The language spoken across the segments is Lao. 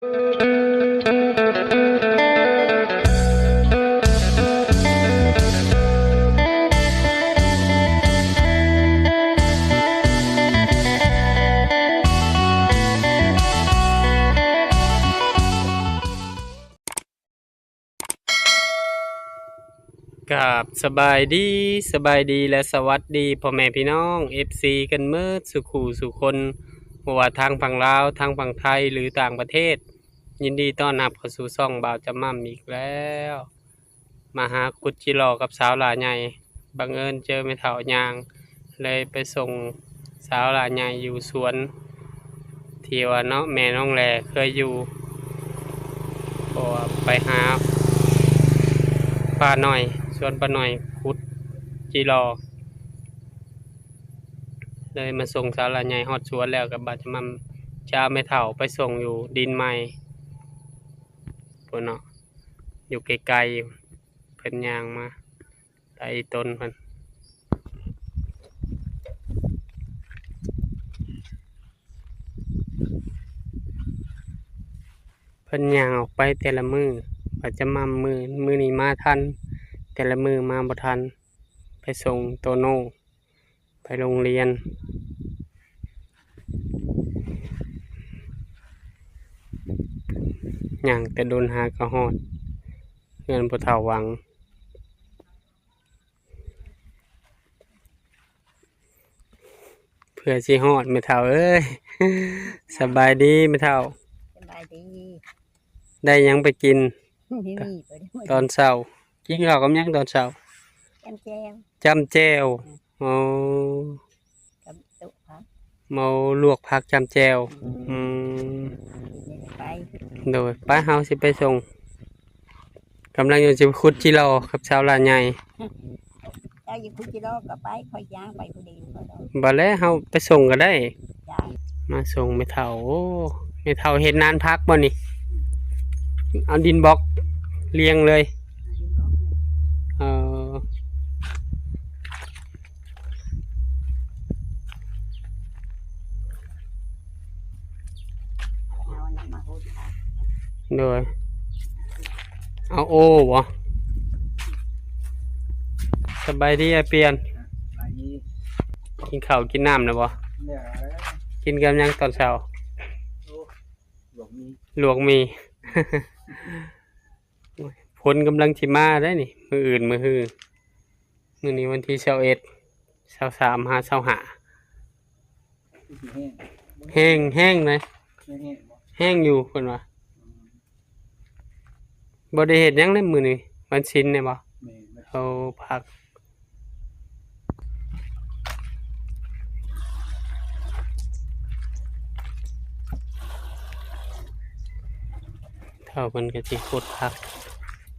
ກາບສະບາຍດີ, ສະບາຍດີ ແລະ ສະຫວັດດີພໍ່ແມ່ພີ່ນ້ອງ ເອັຟຊີ ກັນເໝິດສູ່ຄູ່ສູ່ຄົນ, ບໍ່ວ່າທາງຝັ່ງລາວ, ທາງຝັ່ງໄທ ຫຼື ຕ່າງປະເທດ. ຍິນດີຕ້ອນຮັບເຂົ້າສູ່ຊ່ອງບ່າວຈຳໝ່ຳອີກແລ້ວ. ມາຫາຂຸດຈີຫຼໍ່ກັບສາວຫຼ້າໃຫຍ່, ບັງເອີນເຈີແມ່ເຖົ້າຍ່າງ ເລີຍໄປສົ່ງສາວຫຼ້າໃຫຍ່ຢູ່ສວນ ທີ່ວ່າເນາະ ແມ່ນ້ອງແຫຼເຄີຍຢູ່, ເພາະວ່າໄປຫາປ້ານ້ອຍ, ສວນປ້ານ້ອຍຂຸດຈີຫຼໍ່, ເລີຍມາສົ່ງສາວຫຼ້າໃຫຍ່ຮອດສວນແລ້ວ ກໍບາດຈະມາ ຈະເອົາແມ່ເຖົ້າໄປສົ່ງຢູ່ດິນໃໝ່ພຸ້ນເນາະ, ຢູ່ໄກໆ. ເພິ່ນຍ່າງມາໄຕ່ຕົນເພິ່ນ, ເພິ່ນຍ່າງອອກໄປແຕ່ລະມື້, ວ່າຈະມາມື້ ມື້ນີ້ມາທັນ, ແຕ່ລະມື້ມາບໍ່ທັນ, ໄປສົ່ງໂຕໂນ້ ໄປໂຮງຮຽນ. ຍ່າງແຕ່ດົນຫາກໍຮອດເຮືອນພໍ່ເຖົ້າຫວັງ, ເພື່ອຊິຮອດແມ່ເຖົ້າເອີຍ. ສະບາຍດີແມ່ເຖົ້າ. ສະບາຍດີ. ໄດ້ຫຍັງໄປກິນ ມີ ຕອນເຊົ້າ? ກິນເຂົ້າກັບຫຍັງຕອນເຊົ້າ? ຈ້ຳແຈ່ວ. ຈ້ຳແຈ່ວ. ອືມ ໂອ້ ກັບ ເອົາລວກຜັກຈ້ຳແຈ່ວ. ອືມ ອືມ ໄປ ໂດຍ ໄປ ເຮົາຊິໄປສົ່ງ. ກຳລັງຢູ່ຊິຂຸດຈີຫຼໍ່ກັບສາວຫຼ້າໃຫຍ່. ເຈົ້າຢູ່ຂຸດຈີຫຼໍ່ກໍໄປ, ຂ້ອຍຍ່າງໄປຜູ້ດຽວກໍໄດ້. ບໍ່ແລ້ວ ເຮົາໄປສົ່ງກໍໄດ້. ຈ້າ ມາສົ່ງແມ່ເຖົ້າ. ໂອ້ ແມ່ເຖົ້າເຮັດນານຜັກບໍ່ນີ້? ເອົາດິນບລັອກລຽງເລີຍ. ເອີ ເອົາອັນນັ້ນມາໂຮດ ໂດຍ ເອົາໂອ້ບໍ? ສະບາຍດີອ້າຍປ່ຽນ. ສະບາຍດີ. ກິນເຂົ້າກິນນ້ຳແລ້ວບໍ? ແລ້ວ. ກິນກັບຫຍັງຕອນເຊົ້າ? ໂອ້ ລວກໝີ່. ລວກໝີ່. ໂອ້ຍ ຝົນກຳລັງຊິມາໄດ໋ນີ້ ມື້ອື່ນມື້ຮື. ມື້ນີ້ວັນທີຊາວເອັດ ຊາວສາມ ຫາ ຊາວຫ້າ. ແຮງ ແຮງນະ. ແຮງ ແຮງບໍ່? ແຮງຢູ່ເພິ່ນວ່າ. ອືມ ບໍ່ໄດ້ເຮັດຫຍັງເລີຍມື້ນີ້ ວັນສິນນີ້ບໍ? ແມ່ນ. ໂອ້ ພັກ. ເຖົ້າເພິ່ນກໍຊິຂຸດຜັກ.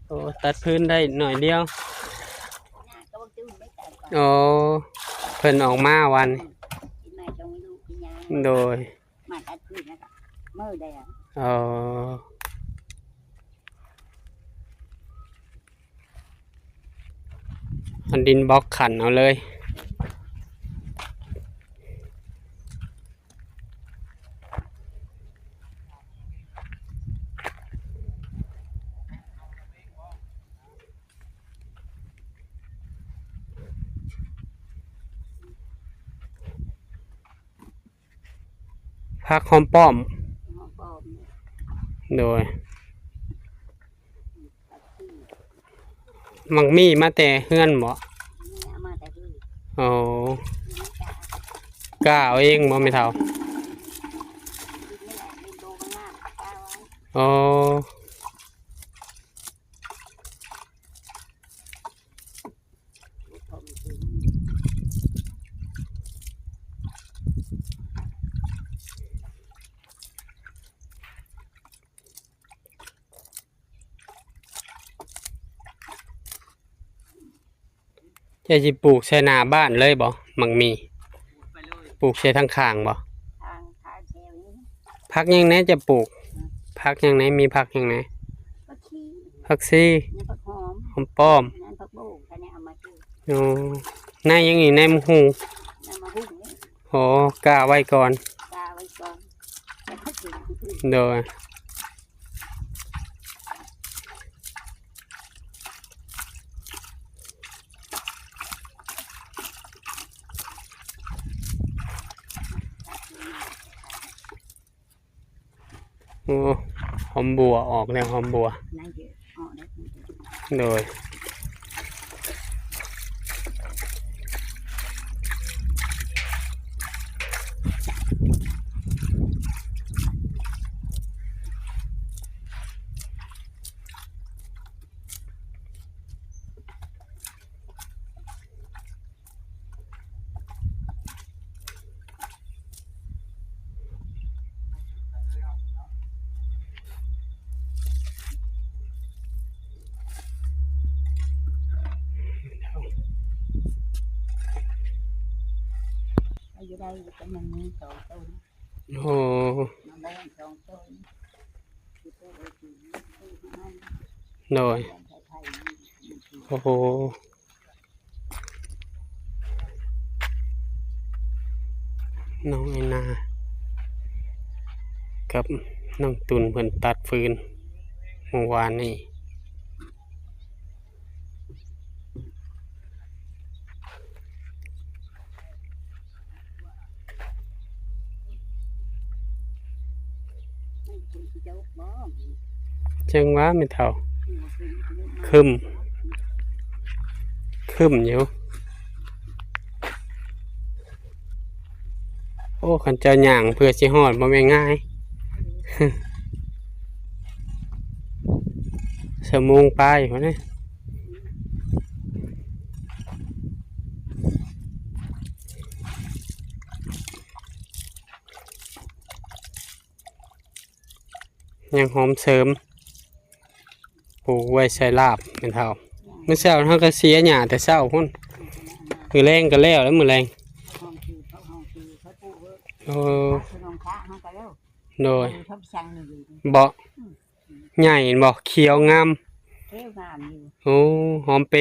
ໂອ້ ຕັດພື້ນໄດ້ໜ້ອຍດຽວ. ໂອ້ ເພິ່ນອອກມາວັນ. ໂດຍ. ມາຕັດຄືນແລ້ວກໍມື້ໃດອະ? ອໍ ເອົາດິນບລັອກຂັນເອົາເລີຍ. ຜັກຫອມປ້ອມ. ຫອມປ້ອມ. ໂດຍ. ໝາກມີ້ມາແຕ່ເຮືອນບໍ? ເອົາມາແຕ່ເຮືອນ. ໂອ້ ກ້າເອົາເອງບໍແມ່ເຖົ້າ? ໂອ້. ເຈົ້າຊິປູກໃສ່ໜ້າບ້ານເລີຍບໍ ໝາກມີ້? ປູກໃສ່ທາງຂ້າງບໍ? ທາງ ທາງແຖວນີ້. ຜັກຫຍັງແດ່ເຈົ້າປູກ? ຜັກຫຍັງແດ່? ມີຜັກຫຍັງແດ່? ຜັກຊີ ຜັກຊີ ແລ້ວຜັກຫອມ ຫອມປ້ອມ ແລ້ວຜັກບົ້ງ ອັນນີ້ເອົາມາກິນ. ໂອ້ ໃນຫຍັງອີກ? ໃນໝາກຫຸ່ງ ໃນໝາກຫຸ່ງນີ້. ໂອ້ ກ້າໄວ້ກ່ອນ ກ້າໄວ້ກ່ອນ. ໂດຍ. ໂອ້ ຫອມບົ່ວອອກແລ້ວ ຫອມບົ່ວ. ໂດຍ. ໂອ້ ໂດຍ. ໂອ້ໂຫ ນ້ອງໄອນາກັບນ້ອງຕຸນເພິ່ນຕັດຟືນມື້ວານນີ້. ຈັ່ງຫວາແມ່ເຖົ້າ ຄຶ້ມ ຄຶ້ມຢູ່. ໂອ້ ຄັນເຈົ້າຍ່າງເພື່ອຊິຮອດບໍ່ແມ່ນງ່າຍ ຊົ່ວໂມງປາຍພຸ້ນເດ້. ຍັງຫອມເສີມ ປູກໄວ້ໃສ່ລາບແມ່ເຖົ້າ. ມື້ເຊົ້າເຮົາກໍເສຍຫຍ້າແຕ່ເຊົ້າພຸ້ນ ມື້ແລງກໍແລ້ວແລ້ວ ມື້ແລງ. ໂອ້ ໂດຍ. ບໍ່ ໃຫຍ່ບໍ່ ຂຽວງາມ. ໂອ້ ຫອມເປ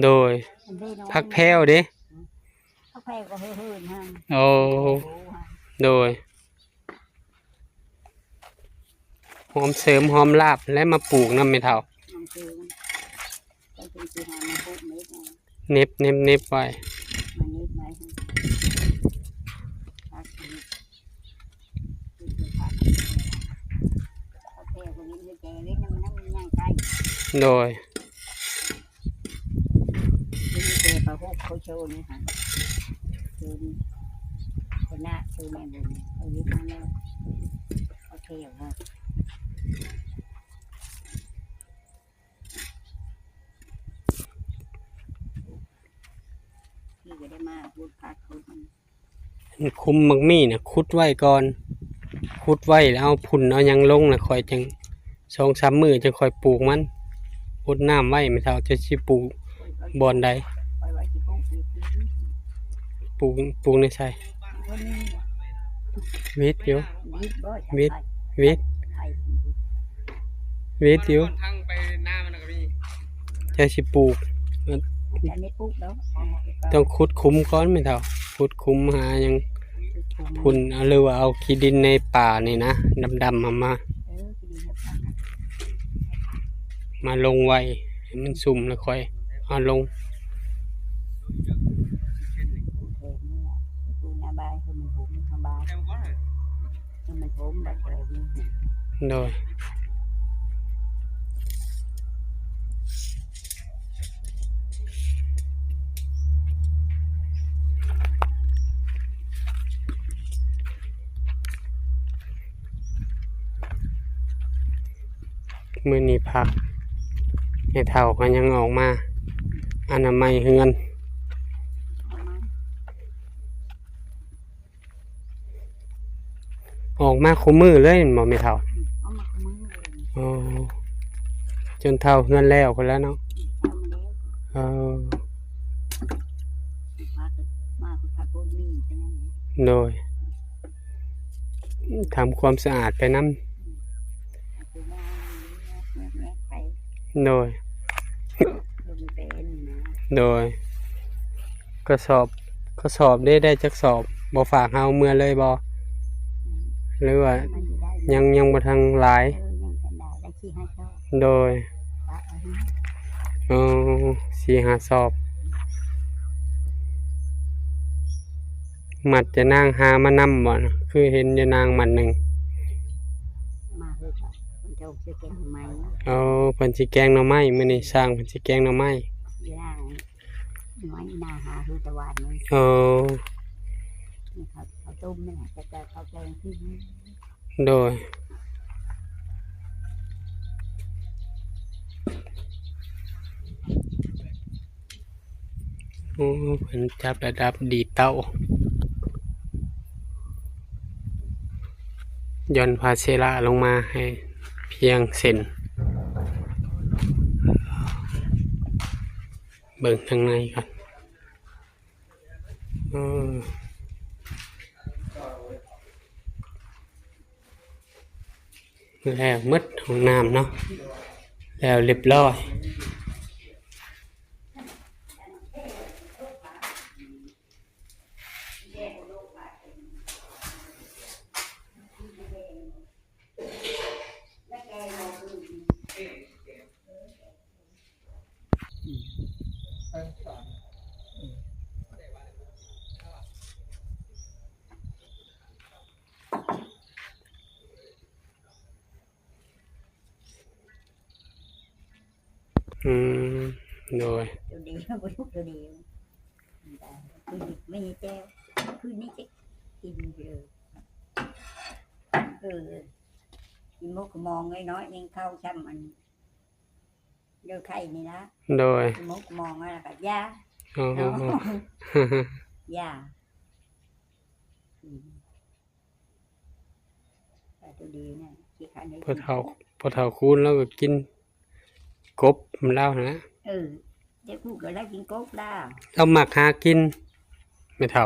ໂດຍ. ຜັກແພວເດ້ ຜັກແພວກໍເຮີ້ນໆຫັ້ນ. ໂອ້ ໂດຍ. ຫອມເສີມຫອມລາບ ແລະມາປູກນຳແມ່ເຖົ້າ. ຫອມເສີມ ເປັນຊິຫາມາປູກເມັດ ເນັບ ເນັບ ເນັບໄວ້ ມາເນັບໄວ້. ໂດຍ. ມີແຕ່ຜ້າຫົກເຂົາໂຊນີ້ຫັ້ນ ຄືນີ້ ຄະນະຄືແມ່ບຸນ ເຂົາຢູ່ທາງນັ້ນ ເຂົາເທອອກມາ ທີ່ກໍໄດ້ມາພຸດພັກພຸດ ອັນຄຸມໝາກໝີ່ນະ ຂຸດໄວ້ກ່ອນ ຂຸດໄວ້ແລ້ວເອົາຝຸ່ນເອົາຫຍັງລົງ ແລ້ວຄ່ອຍຈັ່ງ ສອງສາມມື້ຈັ່ງຄ່ອຍປູກມັນ ຫົດນ້ຳໄວ້ ແມ່ເຖົ້າຈະຊິປູກບ່ອນໃດ? ຂ້ອຍວ່າຊິປູກອີກປີ ປູກ ປູກໃນໃສ? ບໍ່ມີ ວິດຢູ່ ວິດບໍ່? ວິດ ວິດ ວິດຢູ່ ທາງໄປນາມັນກໍມີ ຈະຊິປູກ ອັນນີ້ປູກແລ້ວ ຕ້ອງຂຸດຂຸມກ່ອນແມ່ເຖົ້າ ຂຸດຂຸມຫາຫຍັງ ຂຸດຂຸມ ຝຸ່ນ ຫຼືວ່າເອົາຂີ້ດິນໃນປ່ານີ້ນະ ດຳໆ ເອົາມາ ເອີ ຂີ້ດິນໃນປ່າ ມາລົງໄວ້ໃຫ້ມັນຊຸ່ມ ແລ້ວຄ່ອຍເອົາລົງ ປູກໜ້າບ້ານ ຄືມັນຫຸມໜ້າບ້ານ ຄືມັນຫຸມ ແລ້ວກໍ ໂດຍ. ມື້ນີ້ພັກ ແມ່ເຖົ້າກໍຍັງອອກມາອະນາໄມເຮືອນ. ອອກມາຄູ່ມື້ເລີຍແມ່ນບໍ່ແມ່ເຖົ້າ? ອືມ ອອກມາຄູ່ມື້ເລີຍ. ອໍ ຈົນເທົ່າເຮືອນແລ້ວພຸ້ນແຫຼະເນາະ. ອືມ ເອີ ມາກໍ ມາກໍພັກໂພດນີ້ໄປນຳ. ໂດຍ ທຳຄວາມສະອາດໄປນຳ. ອືມ ໂດຍ ລົງໄປເປັນນະ. ໂດຍ ກະສອບ ກະສອບເດ້ ໄດ້ຈັກສອບ? ບໍ່ຝາກເຮົາເມືອເລີຍບໍ່? ອືມ ຫຼືວ່າ ມັນຊິໄດ້ ຍັງ ຍັງບໍ່ທັນຫຼາຍ? ເອີ ຍັງທັນຫຼາຍ ໄດ້ສີ່ຫ້າສອບ. ໂດຍ ປະເອົາ ອໍ ສີ່ຫ້າສອບ. ມັດຈະນາງຫາມານຳບໍ່? ຄືເຫັນຍານາງມັດໜຶ່ງ ມາຄືເຂົາ ເພິ່ນເຈົ້າຊິແກງໜໍ່ໄມ້. ໂອ້ ເພິ່ນຊິແກງໜໍ່ໄມ້ ມື້ນີ້ຊ່າງເພິ່ນຊິແກງໜໍ່ໄມ້. ຍານາງໜໍ່ໄມ້ນາຫາຄືຕະຫວານນີ້. ໂອ້ ນີ້ເຂົາ ເຂົາຕົ້ມນີ້ ແຕ່ເຂົາແກງຄື ໂດຍ ໂອ້ ເພິ່ນຈັບລະດັບດີດເຕົາ ຢ່ອນຜ້າເຊລາລົງມາໃຫ້ພຽງເສັ້ນ. ເບິ່ງທາງໃນກ່ອນ. ເອີ ແລ້ວໝົດຫ້ອງນ້ຳເນາະ ແລ້ວລຽບລ້ອຍ. ອືມ ໂດຍ ໂຕດຽວ ລູກໂຕດຽວ ຄືນນີ້ແຈ່ວ ຄືນນີ້ຈະກິນເລີຍ. ເອີ ກິນໝົກກະມອງນ້ອຍໆ ຍັງເຂົ້າຊ້ຳອັນ ເດີໄຂ່ນີ້ລະ. ໂດຍ ໝົກມອງແລ້ວກໍຢາ. ໂອ້ ເນາະ ໂອ້ ຢາ. ອືມ ແຕ່ໂຕດີນະ ຂີ້ຄ້ານໄດ້ ພໍ່ເຖົ້າ ພໍ່ເຖົ້າຄູນລາວກໍກິນກົບລາວຫັ້ນແຫຼະ. ເອີ ເດັກຜູ້ກໍໄດ້ກິນກົບລາວ ລາວມັກຫາກິນ ແມ່ເຖົ້າ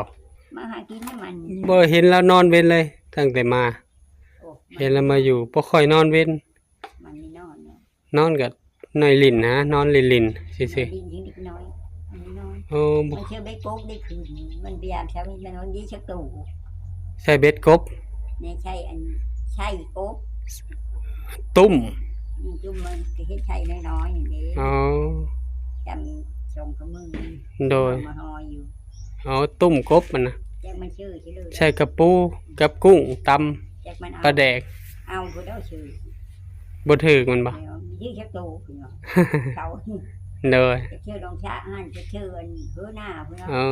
ມາຫາກິນໃຫ້ມັນ ບໍ່ເຫັນລາວນອນເວັນເລີຍ ຕັ້ງແຕ່ມາ. ໂອ້ ເຫັນລາວມາຢູ່ ບໍ່ຄ່ອຍນອນເວັນ ມັນນີ້ນອນເນາະ ນອນກໍໜ້ອຍຫຼິ້ນນະ ນອນຫຼິ້ນໆຊື່ໆ. ຫຼິ້ນເດັກນ້ອຍ ມັນນອນ. ໂອ້ ມັນເຊື່ອເບັດກົບໄດ້ຄືນ ມັນພະຍາຍາມໃຊ້ ມັນນອນດີສັກໂຕ ໃຊ້ເບັດກົບ ແມ່ໃຊ້ອັນ ໃຊ້ກົບ ຕຸ້ມ ຕຸ້ມ ມັນກໍເຮັດໃຊ້ນ້ອຍໆນີ້ເດ້. ອໍ ຈຳສອງກະມື. ໂດຍ ມາຫໍ່ຢູ່. ອໍ ຕຸ້ມກົບມັນນະ ຈັກມັນຊື່ ໃສ່ກະປູກັບກຸ້ງຕຳ ຈັກມັນເອົາ ປາແດກ ເອົາຜູ້ໃດຊື່ ບໍ່ຖືກມັນບໍ່? ເອົາ ມີຈັກໂຕເນາະ ເຂົາ ໂດຍ ຈັກຊື່ລອງຊະຫັ້ນ ຈັກຊື່ອັນເຮີໜ້າພຸ້ນເນາະ. ເອີ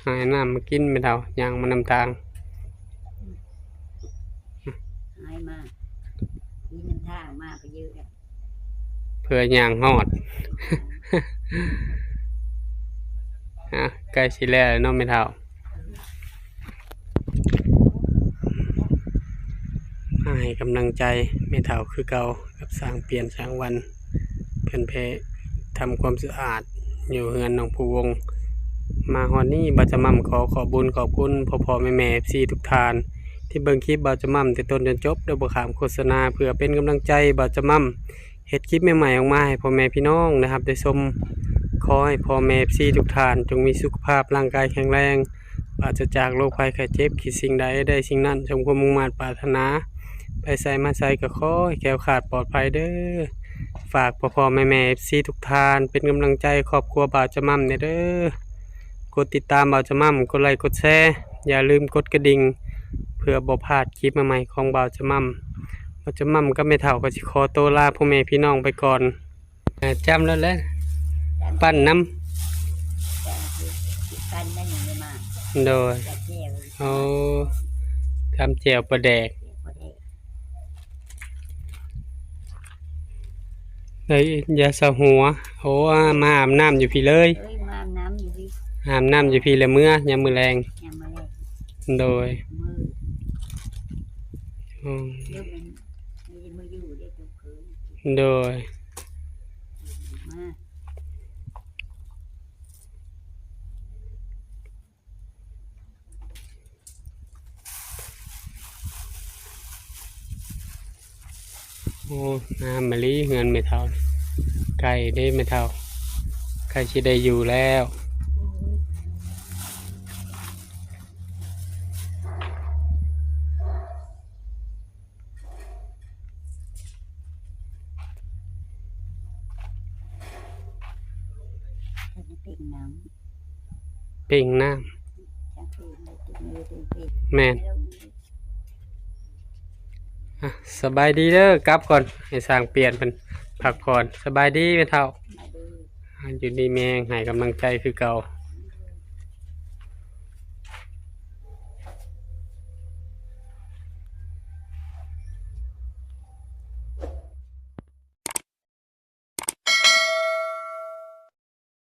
ຫານ້ຳມາກິນແມ່ເຖົ້າ ຍ່າງມານຳທາງ ຫາມາ ກິນນຳທາງມາກໍເຢີແລ້ວ. ເພື່ອຍ່າງຮອດ ອ່ະ ໃກ້ຊິແລ້ວແລ້ວເນາະແມ່ເຖົ້າ ມາໃຫ້ກຳລັງໃຈແມ່ເຖົ້າຄືເກົ່າ ກັບຊ່າງປ່ຽນຊ່າງວັນ ເພິ່ນໄປທຳຄວາມສະອາດຢູ່ເຮືອນນ້ອງພູວົງ. ມາຮອດນີ້ ບ່າວຈະໝ່ຳຂໍຂອບບຸນຂອບຄຸນພໍ່ໆແມ່ໆ ເອັຟຊີ ທຸກທ່ານ ທີ່ເບິ່ງຄລິບບ່າວຈະໝ່ຳແຕ່ຕົ້ນຈົນຈົບ ໂດຍບໍ່ຂ້າມໂຄສະນາ ເພື່ອເປັນກຳລັງໃຈໃຫ້ບ່າວຈະໝ່ຳ ເຮັດຄລິບໃໝ່ໆອອກມາໃຫ້ພໍ່ແມ່ພີ່ນ້ອງໄດ້ຮັບໄດ້ຊົມ. ຂໍໃຫ້ພໍ່ແມ່ເອັຟຊີທຸກທ່ານ ຈົ່ງມີສຸຂະພາບຮ່າງກາຍແຂງແຮງ ປາສະຈາກໂລກໄພໄຂ້ເຈັບ ຄິດສິ່ງໃດໄດ້ສິ່ງນັ້ນ ສົມຄວາມມຸ່ງມາດປາດຖະໜາ ໄປໃສມາໃສກໍຂໍໃຫ້ແຄ້ວຄາດປອດໄພເດີ້. ຝາກພໍ່ໆແມ່ໆເອັຟຊີທຸກທ່ານ ເປັນກຳລັງໃຈຄອບຄົວບ່າວຈະໝ່ຳແດ່ເດີ້. ກົດຕິດຕາມບ່າວຈະໝ່ຳ ກົດໄລກົດແຊ ຢ່າລືມກົດກະດິ່ງ ເພື່ອບໍ່ພາດຄລິບໃໝ່ໆຂອງບ່າວຈະໝ່ຳ. ບ່າວຈະໝ່ຳກັບແມ່ເຖົ້າກໍຊິຂໍໂຕລາພໍ່ແມ່ພີ່ນ້ອງໄປກ່ອນ. ອ່າ ຈ້ຳແລ້ວແຫຼະ ຈ້ຳ ປັ້ນນຳ ຈ້ຳ ຊິປັ້ນໄດ້ຫຍັງມາ ໂດຍ ຈ້ຳແຈ່ວ ໂອ້ ຈ້ຳແຈ່ວປາແດກ ແຈ່ວປາແດກ ໄດ້ຢາຊາຫົວ. ໂອ້ ມາອາບນ້ຳຢູ່ພີ້ເລີຍ ເອີຍ ມາອາບນ້ຳຢູ່ພີ້ ອາບນ້ຳຢູ່ພີ້ແລ້ວເມືອ ຍາມມື້ແລງ ຍາມມື້ແລງ ໂດຍ ມື້ ອືມ ດຽວມັນ ມີມື້ຢູ່ເດ້ທຸກຄືນ ໂດຍ ມາ ໂອ້ ງາມມະລີເຮືອນແມ່ເຖົ້າ ໃກ້ເດ້ແມ່ເຖົ້າ ໃກ້ຊິໄດ້ຢູ່ແລ້ວ. ເປັນນ້ຳ ເພງນ້ຳ ແມ່ນ. ອ່ະ ສະບາຍດີເດີ ກັບກ່ອນ ໃຫ້ຊ່າງປ່ຽນເພິ່ນພັກຜ່ອນ. ສະບາຍດີແມ່ເຖົ້າ ອ່າ ຢູ່ດີມີແຮງ ໃຫ້ກຳລັງໃຈຄືເກົ່າ.